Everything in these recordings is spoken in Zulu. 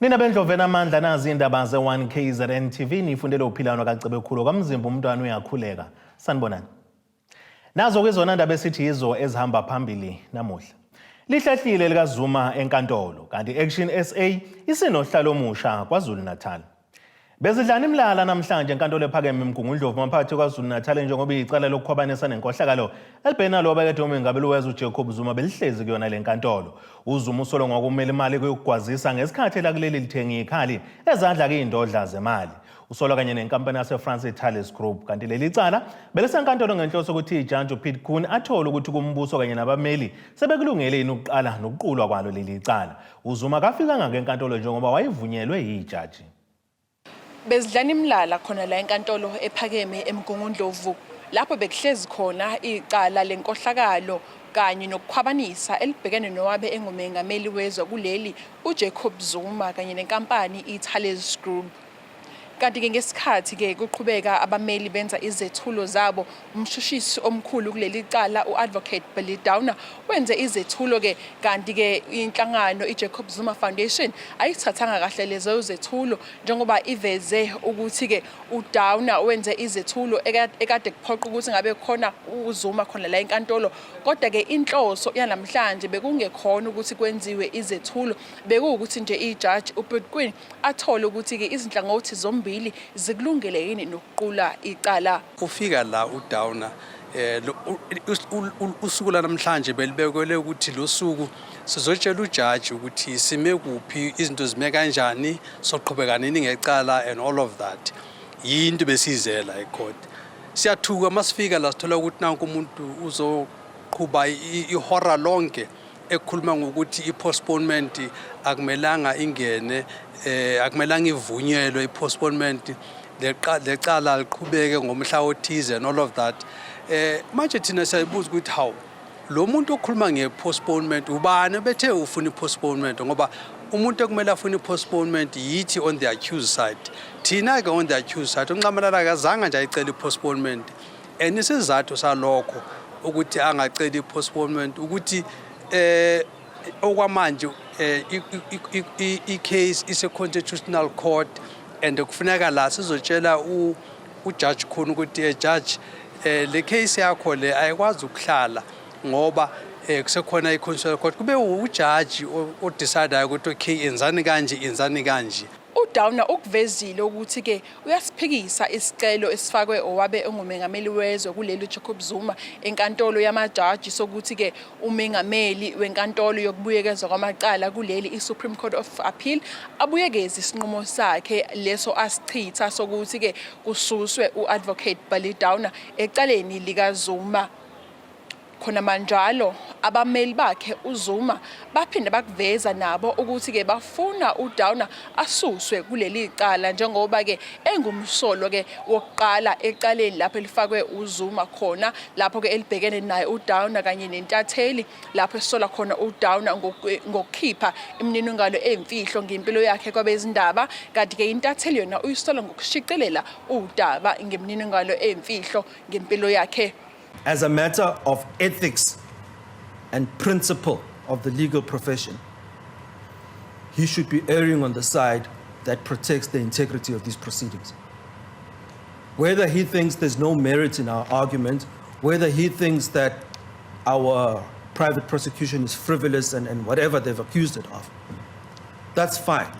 Nina bendlovu enamandla, nazi indaba ze-1 KZN TV, nifundele uphilano kaCebekhulu kwaMzimba, umntwana uyakhuleka. Sanibonani. Nazo ke zona ndaba esithi yizo ezihamba phambili namuhla. Lihlehlile likaZuma enkantolo, kanti Action SA isinohlalo omusha KwaZulu-Natal. Bezidlana imlala namhlanje enkantolo ephakeme eMgungundlovu maphakathi KwaZulu-Natal, njengoba icala lokukhwabanisa nenkohlakalo elibhenalo wabakade umengameli wezwe uJacob Zuma belihlezi kuyona le nkantolo. UZuma usolwa ngokumela imali kuyokugwazisa ngesikhathi elakuleli lithenga ikhali ezadla kuyindodla zemali. Usolwa kanye nenkampani yaseFrance iThales Group, kanti leli cala belisenkantolo ngenhloso ukuthi ijaji uPete Koen athole ukuthi kumbuso kanye nabameli sebekulungele yini ukuqala nokuqulwa kwalo leli cala. UZuma kafikanga enkantolo njengoba wayevunyelwe yijaji. Bezidlana imlala khona la enkantolo ephakeme eMgungundlovu, lapho bekuhlezi khona icala lenkohlakalo kanye nokukhwabanisa elibhekene nowabe engumengameli wezwe kuleli uJacob Zuma kanye nenkampani iThales Group. Kanti-ke ngesikhathi-ke kuqhubeka abameli benza izethulo zabo, umshushisi omkhulu kuleli cala u-Advocate Billy Downer wenze izethulo-ke, kanti-ke inhlangano i-Jacob Zuma Foundation ayithathanga kahle lezo zethulo, njengoba iveze ukuthi-ke uDowner wenze izethulo ekade kuphoqa ukuthi ngabe khona uZuma khona la enkantolo. Kodwa-ke inhloso yanamhlanje bekungekhona ukuthi kwenziwe izethulo, bekuwukuthi nje ijaji uPete Koen athole ukuthi-ke izinhlangothi zombili zikulungele yini nokuqula icala. Ufika la uDowner, usuku lanamhlanje belibekelwe ukuthi lo suku sizotshela ujaji ukuthi sime kuphi, izinto zime kanjani, soqhubeka nini ngecala and all of that. Yinto besiyizela ecourt. Siyathuka masifika la, sithola ukuthi nanku umuntu uzoqhuba ihora lonke ekhuluma ngokuthi i-postponement akumelanga ingene, akumelanga ivunyelwe i-postponement, lecala liqhubeke ngomhla othize and all of that. Manje thina siyayibuza ukuthi hawu, lo muntu okhuluma nge-postponement ubani bethe ufuna i-postponement? Ngoba umuntu ekumele afune i-postponement yithi on the accused side. Thina-ke on the accused side, uNxamalala akazange nje ayicele i-postponement, and isizathu salokho ukuthi angaceli i-postponement ukuthi okwamanje i-case ise-Constitutional Court, and kufuneka la sizotshela ujudge khona ukuthi judge, le case yakho le ayikwazi ukuhlala ngoba kusekhona i-Constitutional Court, kube ujaji odecidayo ukuthi okay, enzani kanje, enzani kanje. UDowner ukuvezile ukuthi-ke uyasiphikisa isicelo esifakwe owabe engumengameli wezwe kuleli Jacob Zuma enkantolo yamajaji sokuthi-ke umengameli wenkantolo yokubuyekezwa kwamacala kuleli i-Supreme Court of Appeal abuyekeze isinqumo sakhe leso asichitha sokuthi-ke kususwe u-Advocate Billy Downer ecaleni likaZuma. Khona manjalo abameli bakhe uZuma baphinde bakuveza nabo ukuthi-ke bafuna uDowner asuswe kuleli cala, njengoba-ke engumsolo-ke wokuqala ecaleni lapho elifakwe uZuma khona, lapho-ke elibhekene naye uDowner kanye nentatheli, lapho esola khona uDowner ngokukhipha imininingwane eyimfihlo ngempilo yakhe kwabezindaba, kanti-ke intatheli yona uyisola ngokushicilela udaba ngemininingwane eyimfihlo ngempilo yakhe. As a matter of ethics and principle of the legal profession, he should be erring on the side that protects the integrity of these proceedings. Whether he thinks there's no merit in our argument, whether he thinks that our private prosecution is frivolous and whatever they've accused it of, that's fine.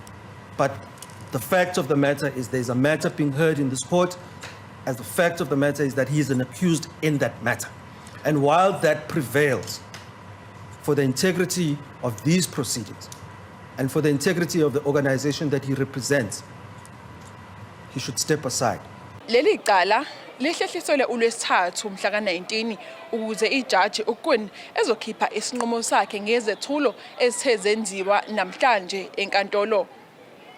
But the fact of the matter is there's a matter being heard in this court, as the fact of the matter is that he is an accused in that matter. And while that prevails, for the integrity of these proceedings and for the integrity of the organization that he represents, he should step aside. Leli cala lihlehliselwe uLwesithathu mhla ka-19 ukuze ijaji uKoen ezokhipha isinqumo sakhe ngezethulo ezithe zenziwa namhlanje enkantolo.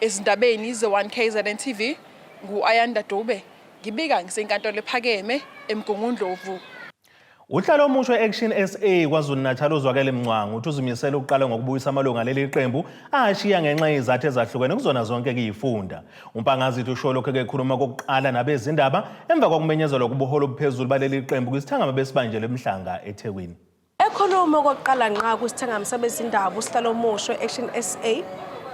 Ezindabeni ze-1 KZN TV, ngu-Ayanda Dube, ngibika ngisenkantolo ephakeme eMgungundlovu. Uhlalo omusha we-Action SA KwaZulu-Natal uzwakele Mncwango uthi uzimisele ukuqala ngokubuyisa amalungu aleli qembu ashiya ngenxa yezizathu ezahlukene kuzona zonke kuyifunda. UMpangazitha usho lokhu ekhuluma kokuqala nabezindaba emva kokumenyezelwa kubuholi obuphezulu baleli qembu kwisithangama besibanjelwe eMhlanga, eThekwini. Ekhuluma okokuqala ngqa kwisithangami sabezindaba, usihlalo omusha we-Action SA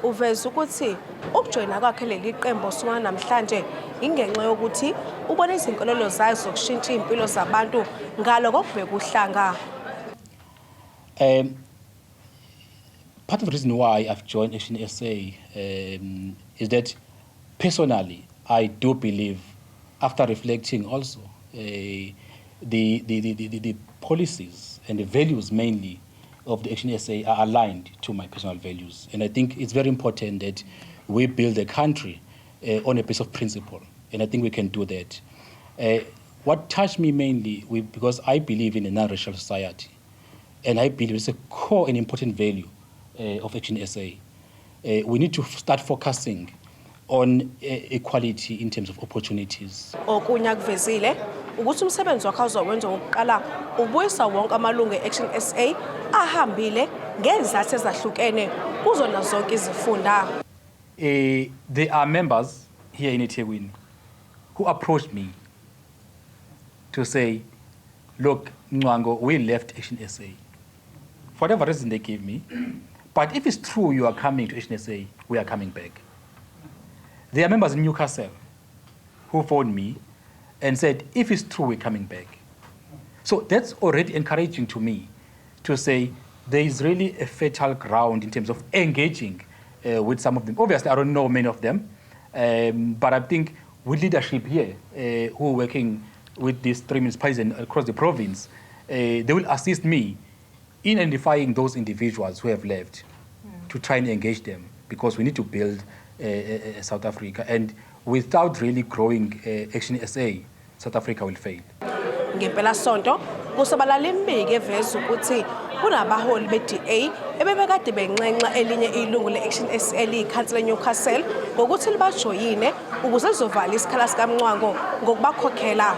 Uveze ukuthi ukujoyina kwakhe leli qembu osukwini namhlanje ingenxa yokuthi ubona izinkolelo zayo zokushintsha iy'mpilo zabantu ngalo kokubheka uhlanga. Part of the reason why I've joined Action SA is that personally I do believe, after reflecting also, the policies and the values mainly of the Action SA are aligned to my personal values. And I think it's very important that we build a country on a base of principle. And I think we can do that. What touched me mainly, because I believe in a non-racial society, and I believe it's a core and important value of Action SA. We need to start focusing on equality in terms of opportunities. Okunye akuvezile ukuthi umsebenzi wakhe azowenza wokuqala ubuyisa wonke amalungu e-Action SA ahambile ngezizathu ezahlukene kuzona zonke izifunda. There are members here in eThekwini who approached me to say, "Look, Mncwango, we left Action SA. For whatever reason they gave me, but if it's true you are coming to Action SA, we are coming back." There are members in Newcastle who phoned me and said, "If it's true, we're coming back." So that's already encouraging to me to say there is really a fertile ground in terms of engaging with some of them. Obviously, I don't know many of them, but I think with leadership here who are working with these three municipalities and across the province, they will assist me in identifying those individuals who have left to try and engage them, because we need to build South Africa. And without really growing Action SA, South Africa will fail. Ngempelasonto kusabalala imibiko eveza ukuthi kunabaholi be-DA ebebekade benxenxa elinye ilungu le-Action SA liyikhansela eNewcastle ngokuthi libajoyine ukuze lizovala isikhala sikaMncwango ngokubakhokhela.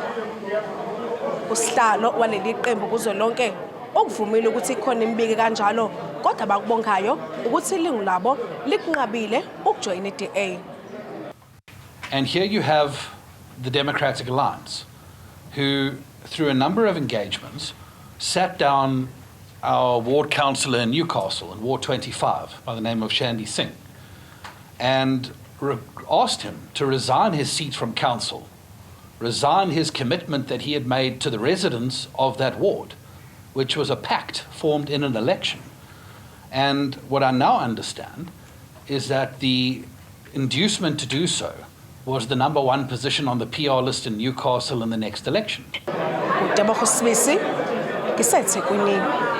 Usihlalo waleli qembu kuzwelonke ukuvumile ukuthi ikhona imibiko kanjalo, kodwa bakubongayo ukuthi ilungu labo likunqabile ukujoyina i-DA. And here you have the Democratic Alliance, who, through a number of engagements, sat down our ward councillor in Newcastle, in Ward 25, by the name of Shandy Singh, and asked him to resign his seat from council, resign his commitment that he had made to the residents of that ward, which was a pact formed in an election. And what I now understand is that the inducement to do so was the number one position on the PR list in Newcastle in the next election. UTebogo Sibisi, ngiseThekwini.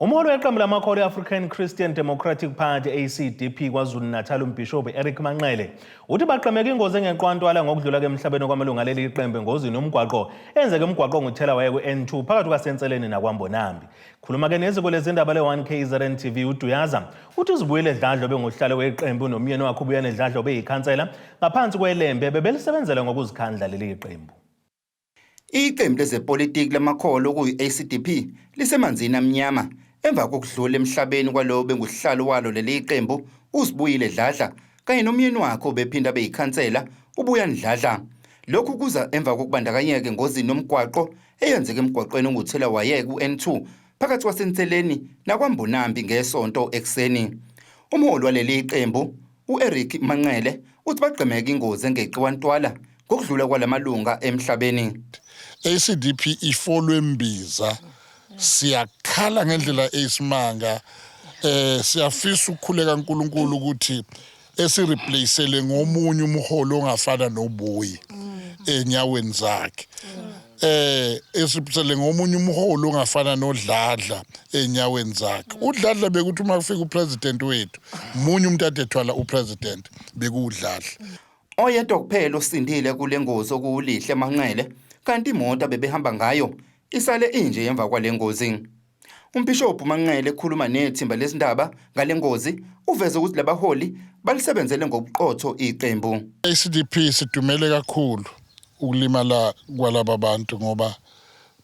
Umholi weqembu lamakholwa i-African Christian Democratic Party, ACDP, KwaZulu-Natal, uMbhishobhi Eric Manqele, uthi baqemeka ingozi engeqwantwala ngokudlula emhlabeni kwamalungu aleli qembu engozini yomgwaqo eyenzeke emgwaqo onguthela waye ku-N2 phakathi kwaseNseleni nakwaMbonambi. Khuluma-ke neziko lezindaba le-1 KZN TV, uDuyaza uthi uZibuyile Dladla bengusihlalo weqembu nomyeni wakhe uBuyane Dladla obeyikhansela ngaphansi kwelembe bebelisebenzela ngokuzikhandla leli qembu. Iqembu lezepolitiki lamakholwa okuyi-ACDP lisemanzini amnyama emva kokudlula emhlabeni kwalowo bengusihlalo walo leli qembu, uZibuyile Dladla, kanye nomyeni wakhe obephinda beyikhansela, uBuyani Dladla. Lokhu kuza emva kokubandakanyeka engozini yomgwaqo eyenzeka emgwaqweni onguthela wayeka u-N2 phakathi kwaseNseleni nakwaMbonambi ngesonto ekuseni. Umholi waleli qembu u-Eric Manqele uthi bagqemeka ingozi engeqiwa ntwala ngokudlula kwalamalunga emhlabeni. ACDP ifolwe mbiza, siyakhala ngendlela eyisimanga. Siyafisa ukukhuleka uNkulunkulu ukuthi esireplaceele ngomunye umholo ongafana noBuyi enyaweni zakhe, esireplaceele ngomunye umholo ongafana noDladla enyaweni zakhe. UDladla bekuthi uma kufika upresident wethu, munye umuntu ade ethwala upresident, bekuwuDladla. Oyedwa kuphela osindile kule ngozi okuwuLihle Manqele, kanti imoto abebehamba ngayo isale inje emva kwale ngozi. Umbhishobhi Manqele ekhuluma nethimba lezindaba ngale ngozi uveze ukuthi labaholi balisebenzele ngobuqotho iqembu. ACDP sidumele kakhulu ukulimala kwalaba bantu ngoba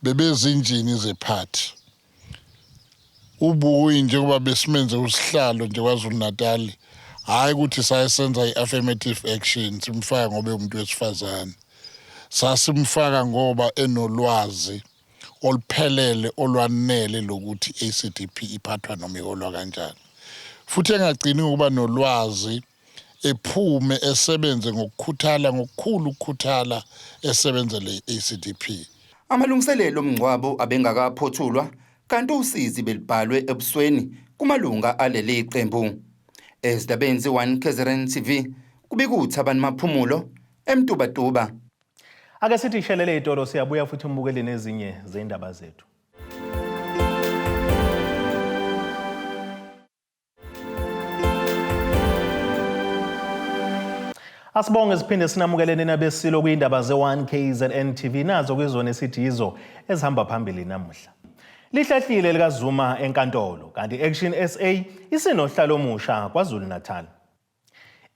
bebezinjini zephathi. UBuyi, njengoba besimenze usihlalo nje KwaZulu Natal, hayi ukuthi sayenza i-affirmative action simfaka ngoba umuntu wesifazane, sasimfaka ngoba enolwazi oluphelele olwanele lokuthi ACDP iphathwa noma iholwa kanjani. Futhi engagcini ngokuba nolwazi, ephume esebenze ngokukhuthala, ngokukhulu ukukhuthala, esebenzele i-ACDP. Amalungiselelo omngcwabo abengakaphothulwa kanti usizi belibhalwe ebusweni kumalunga aleli qembu. Ezindabeni ze-1 KZN TV kubika uThabani Maphumulo eMtubatuba. Ake sithi shelele itolo, siyabuya futhi umbukeli nezinye zendaba zethu. Asibonge siphinde sinamukelene nabesilo kuyindaba ze-1 KZN TV, nazo kwizona esithi yizo ezihamba phambili namuhla. Lihlehlile likaZuma enkantolo kanti Action SA isinohlalo omusha KwaZulu Natal.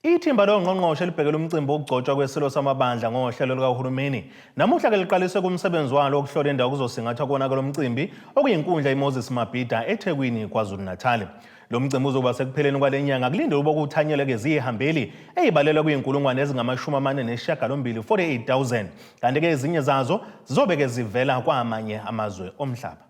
Ithimba longqongqoshe elibhekele umcimbi wokugcotshwa kwesilo samabandla ngohlelo lukahulumeni namuhla ke liqalise kumsebenzi walo wokuhlola indawo kuzosingathwa kona lo mcimbi okuyinkundla iMoses Mabhida eThekwini KwaZulu-Natal. Lo mcimbi uzoba sekupheleni kwale nyanga, kulindelwe ukuba kuthanyelwe ziyihambeli eyibalelwa kuyinkulungwane ezingama-48 48,000, kanti-ke ezinye zazo zizobe-ke zivela kwamanye amazwe omhlaba.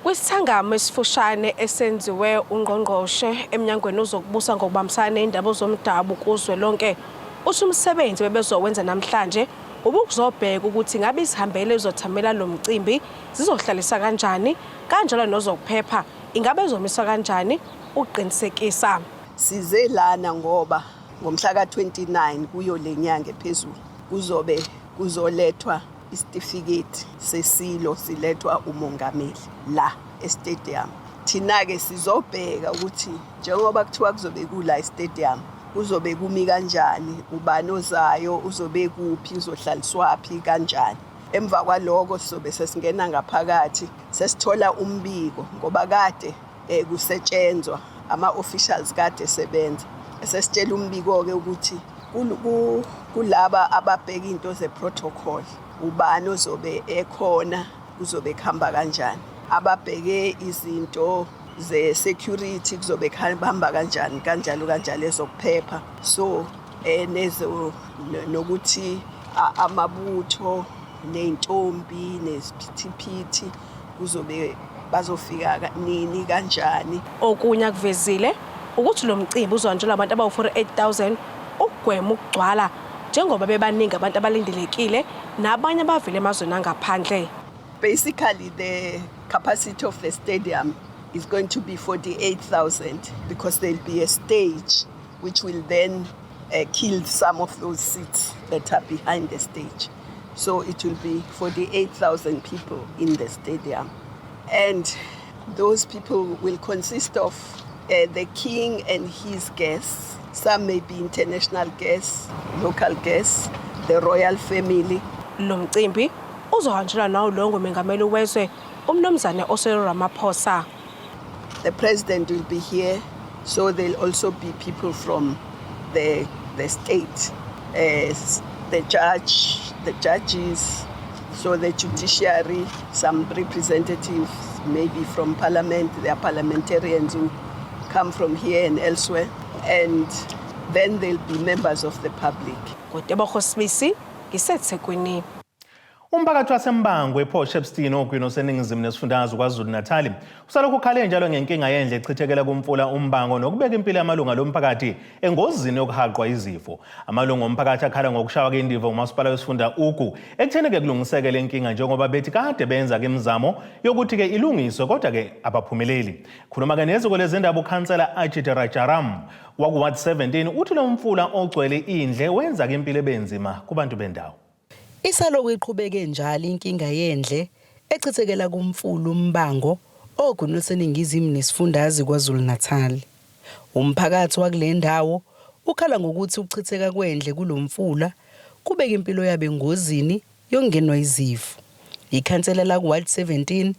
Kwisithangamo esifushane esenziwe ungqongqoshe emnyangweni ozokubusa ngokubambisana ney'ndaba zomdabu kuzwelonke, uthi umsebenzi bebezowenza namhlanje ubukuzobheka ukuthi ngabe izihambeli ezizothamela lo mcimbi zizohlalisa kanjani, kanjalo nozokuphepha ingabe ezomiswa kanjani ukuqinisekisa. Size lana ngoba ngomhla ka-29 kuyo le nyanga ephezulu kuzobe kuzolethwa isitifiketi sesilo silethwa umongameli la estadium. Thina-ke sizobheka ukuthi njengoba kuthiwa kuzobe kula estadium kuzobe kumi kanjani, ubani ozayo, uzobe kuphi, uzohlaliswaphi kanjani. Emva kwaloko sizobe sesingena ngaphakathi sesithola umbiko ngoba kade kusetshenzwa ama-officials kade sebenza, esesitshela umbiko-ke ukuthi kulaba ababheka into ze-protocol ubani ozobe ekhona, kuzobe kuhamba kanjani, ababheke izinto ze-security kuzobe kuhamba kanjani, kanjalo kanjalo, ezokuphepha, so nezo nokuthi amabutho ney'ntombi neziphithiphithi kuzobe bazofika nini kanjani. Okunye akuvezile ukuthi lo mcimbi uzohanjelwa abantu abawu-48,000 ukugwema ukugcwala njengoba bebaningi abantu abalindelekile nabanye abavela emazweni angaphandle. Basically the capacity of the stadium is going to be 48,000 because there'll be a stage which will then kill some of those seats that are behind the stage. So it will be 48,000 people in the stadium. And those people will consist of the king and his guests. Some may be international guests, local guests, the royal family. Lo mcimbi uzohanjelwa nawo lo ngumengameli wezwe umnumzane uCyril Ramaphosa. The president will be here, so there'll also be people from the state, the judge, the judges, so the judiciary, some representatives maybe from parliament, there are parliamentarians who come from here and elsewhere, and then there'll be members of the public. NguTebogo Sibisi ngiseThekwini. Umphakathi waseMbangwe ePort Shepstone ogwini oseningizimu nesifundazwe KwaZulu-Natal usalokhu ukhale njalo ngenkinga yendle echithekela kumfula uMbango nokubeka impilo yamalunga lomphakathi engozini yokuhaqwa izifo. Amalungu omphakathi akhala ngokushawa kendiva umasipala wesifunda Ugu ekutheni-ke kulungiseke le nkinga njengoba bethi kade benza-ke imizamo yokuthi-ke ilungiswe kodwa-ke abaphumeleli. Khuluma-ke neziko lezindaba ukhansela Ajit Rajaram waku-Ward 17 uthi lo mfula ogcwele indle wenza-ke impilo ebenzima kubantu bendawo. Isalokhu iqhubeke njalo inkinga yendle echithekela kumfula uMbango ogwini oluseningizimu nesifundazwe KwaZulu-Natal. Umphakathi wakule ndawo ukhala ngokuthi ukuchitheka kwendle kulo mfula kubeka impilo yabo engozini yokungenwa izifo. Ikhansela laku-Ward 17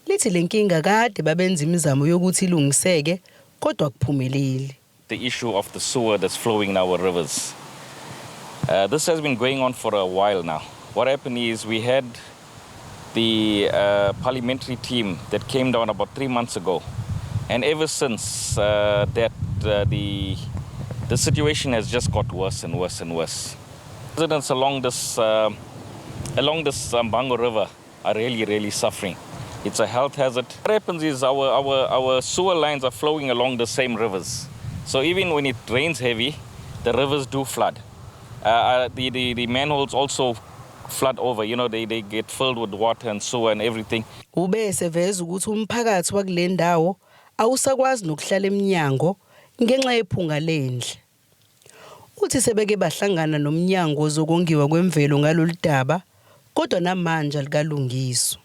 lithi le nkinga kade babenza imizamo yokuthi ilungiseke kodwa akuphumeleli. The issue of the sewer that's flowing in our rivers. This has been going on for a while now. What happened is we had the parliamentary team that came down about 3 months ago. And ever since that, the situation has just got worse and worse and worse. Residents along this Mbango River are really, really suffering. It's a health hazard. What happens is our, our, our sewer lines are flowing along the same rivers. So even when it rains heavy, the rivers do flood. Uh, uh, the, the, the manholes also flood over. You know, they, they get filled with water and sewer and everything. Ube eseveza ukuthi umphakathi wakule ndawo awusakwazi nokuhlala emnyango ngenxa yephunga lendle. Uthi sebeke bahlangana nomnyango wezokongiwa kwemvelo ngalolu daba kodwa namanje alukalungiswa.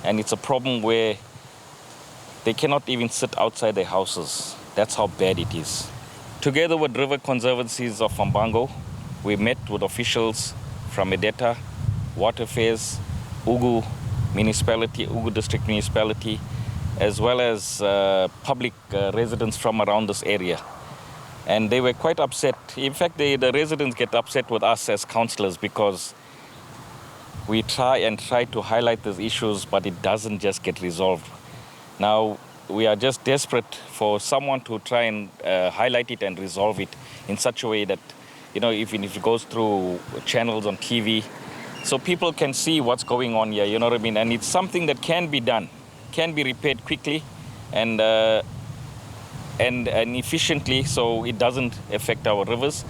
And it's a problem where they cannot even sit outside their houses. That's how bad it is. Together with River Conservancies of Mbango, we met with officials from Edeta, Water Affairs, Ugu Municipality, Ugu District Municipality, as well as public residents from around this area. And they were quite upset. In fact, they, the residents get upset with us as councillors because we try and try to highlight these issues, but it doesn't just get resolved. Now, we are just desperate for someone to try and highlight it and resolve it in such a way that, you know, even if it goes through channels on TV, so people can see what's going on here, you know what I mean? And it's something that can be done, can be repaired quickly and, and, and efficiently so it doesn't affect our rivers.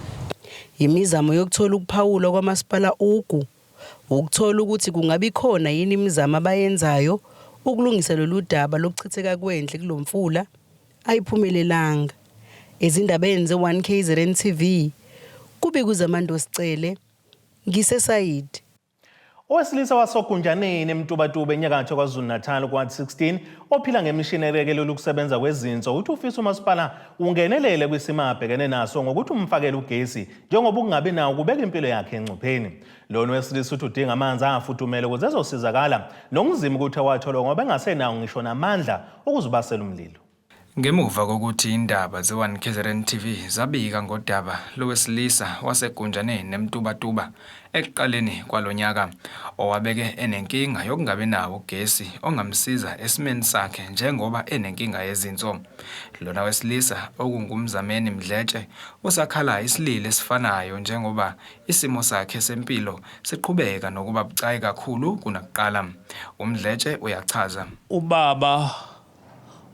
Imizamo yokuthola ukuphawula kwamasipala Ugu ukuthola ukuthi kungabi khona yini imizamo abayenzayo ukulungisa lolu daba lokuchitheka kwendle kulomfula ayiphumelelanga. Ezindabeni ze-1 KZN TV kubika uZamando Sicele ngiseSayidi. Owesilisa wasoGunjaneni eMtubatuba enyakatho KwaZulu-Natal kwa 16 ophila ngemishini elekelela ukusebenza kwezinso uthi ufisa umasipala ungenelele kwisimo abhekene naso ngokuthi umfakele ugesi njengoba ukungabi nawo kubeka impilo yakhe engcupheni. Lona wesilisa uthi udinga amanzi afudumele ukuze ezosizakala nokunzima ukuthi awathola ngoba engasenawo ngisho namandla okuzibasela umlilo. Ngemuva kokuthi indaba ze-1 KZN TV zabika ngodaba lowesilisa waseGunjaneni neMtubatuba ekuqaleni kwalo nyaka owabeke enenkinga yokungabi nawo ugesi ongamsiza esimeni sakhe njengoba enenkinga yezinso. Lona wesilisa okunguMzameni Mdletshe usakhala isililo esifanayo njengoba isimo sakhe sempilo siqhubeka nokuba bucayi kakhulu kunakuqala. UMdletshe uyachaza. Ubaba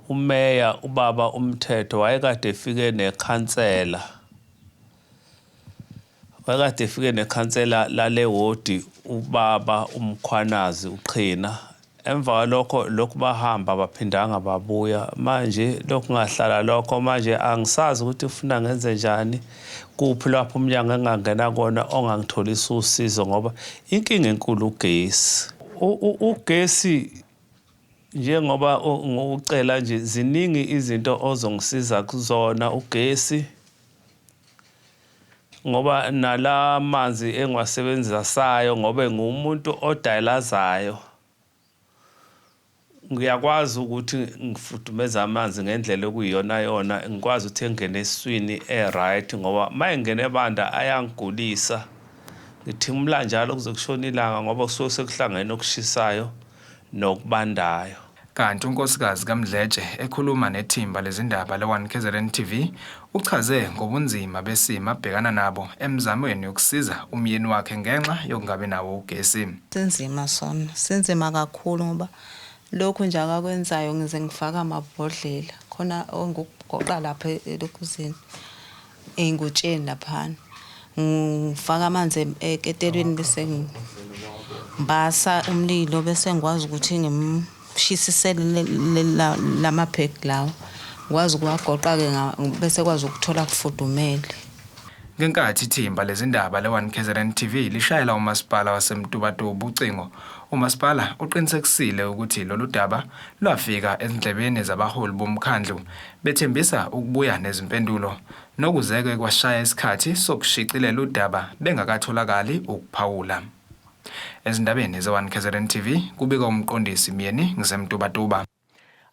umeya ubaba umthetho wayekade efike nekhansela wayekade efike nekhansela lale wodi ubaba uMkhwanazi uqhina emva kwalokho lokhu bahamba baphindanga babuya manje lokhu ngahlala lokho manje angisazi ukuthi ufuna ngenze njani kuphi lapho umnyango engangena kona ongangitholisa usizo ngoba inkinga enkulu ugesi ugesi njengoba ngokucela nje ziningi izinto ozongisiza kuzona ugesi ngoba nala manzi engiwasebenzisayo ngoba ngumuntu odayilazayo ngiyakwazi ukuthi ngifudumeze amanzi ngendlela okuyiyona yona ngikwazi ukuthi engene esiswini e-right ngoba uma engene ebanda ayangigulisa ngithimula njalo kuze kushone ilanga ngoba kusuke sekuhlangene okushisayo nokubandayo. Kanti unkosikazi kaMdletshe ekhuluma nethimba lezindaba le-1 KZN TV uchaze ngobunzima besimo abhekana nabo emzamweni yokusiza umyeni wakhe ngenxa yokungabi nawo ugesi. Sinzima sona, sinzima kakhulu ngoba lokhu nje akakwenzayo ngize ngifaka amabhodlela khona ongukugoqa lapha elokhuzeni ey'ngutsheni laphana. Ngifaka amanzi eketelweni bese ngibasa umlilo bese ngikwazi ukuthi ngimshisisele lama-bag lawa. Ngikwazi ukuwagoqa-ke bese kwazi ukuthola kufudumele. Ngenkathi ithimba lezindaba le-1 KZN TV lishayela umasipala waseMtubatuba ucingo, umasipala uqinisekisile ukuthi lolu daba lwafika ezindlebeni zabaholi bomkhandlu bethembisa ukubuya nezimpendulo nokuzeke kwashaya isikhathi sokushicilela udaba bengakatholakali ukuphawula. Ezindabeni ze-1 KZN TV kubika umqondisi Myeni ngiseMtubatuba.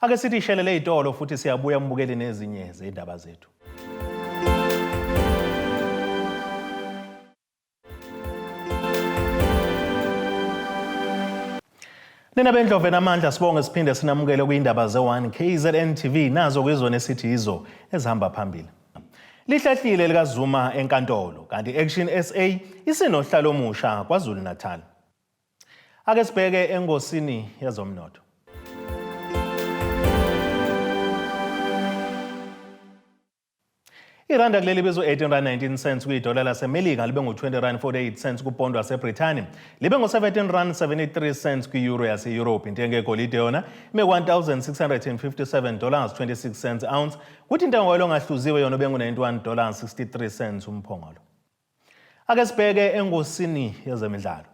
Ake sithi ishelele izitolo futhi siyabuya mbukeli nezinye zezindaba zethu. Nina bendlovu enamandla sibonge siphinde sinamukele kwindaba ze-1 KZN TV nazo kwizona esithi yizo ezihamba phambili. Lihlehlile likaZuma enkantolo kanti Action SA isinohlalo omusha KwaZulu-Natal. Ake sibheke engosini yezomnotho. Iranda kuleli bizo 18 rand 19 cents kwidola laseMelika libe ngu-20 rand 48 cents kupondo waseBrithani libe ngu-17 rand 73 cents kwi-euro yase-Europe. Intengo yegolide yona ime 1657 dollars 26 cents ounce kuthi intengo yolongahluziwe yona bengu-91 dollars 63 cents umphongolo. Ake sibheke engosini yezemidlalo.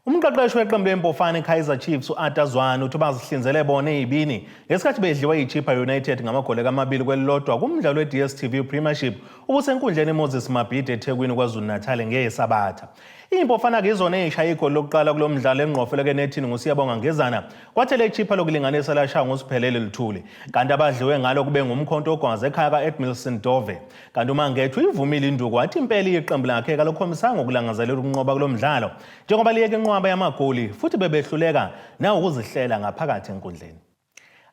Umqeqeshi weqembu lempofane Kaizer Chiefs u-Arthur Zwane uthi bazihlinzele bona ezibini ngesikhathi bedliwa yiChippa United ngamagoli amabili kwelilodwa kumdlalo we-DStv Premiership obusenkundleni iMoses Mabhida eThekwini KwaZulu-Natal ngeSabatha. Iy'mpofana-ke izona ey'shaye igoli lokuqala kulo mdlalo engqofeleke enethini nguSiyabonga Ngezana kwathi elechipha lokulinganisa lashaya nguSiphelele Luthuli kanti abadliwe ngalo kube ngumkhonto ogwaze ekhaya ka-Edmilson Dove. Kanti uMangethe uyivumile induku wathi impela iqembu lakhe kalukhombisanga ukulangazelela ukunqoba kulo mdlalo njengoba liyeke inqwaba yamagoli futhi bebehluleka nawukuzihlela ngaphakathi enkundleni.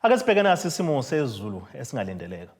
Ake sibheke nasi isimo sezulu esingalindeleka.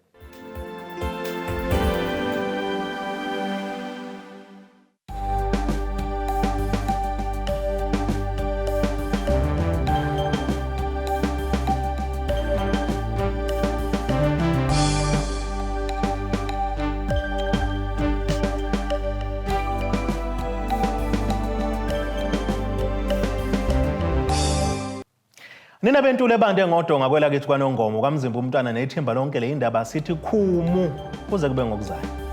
Nina bentule ebande ngodonga kwelakithi kwaNongoma kwaMzimba umntwana nethimba lonke le indaba sithi khumu kuze kube ngokuzayo.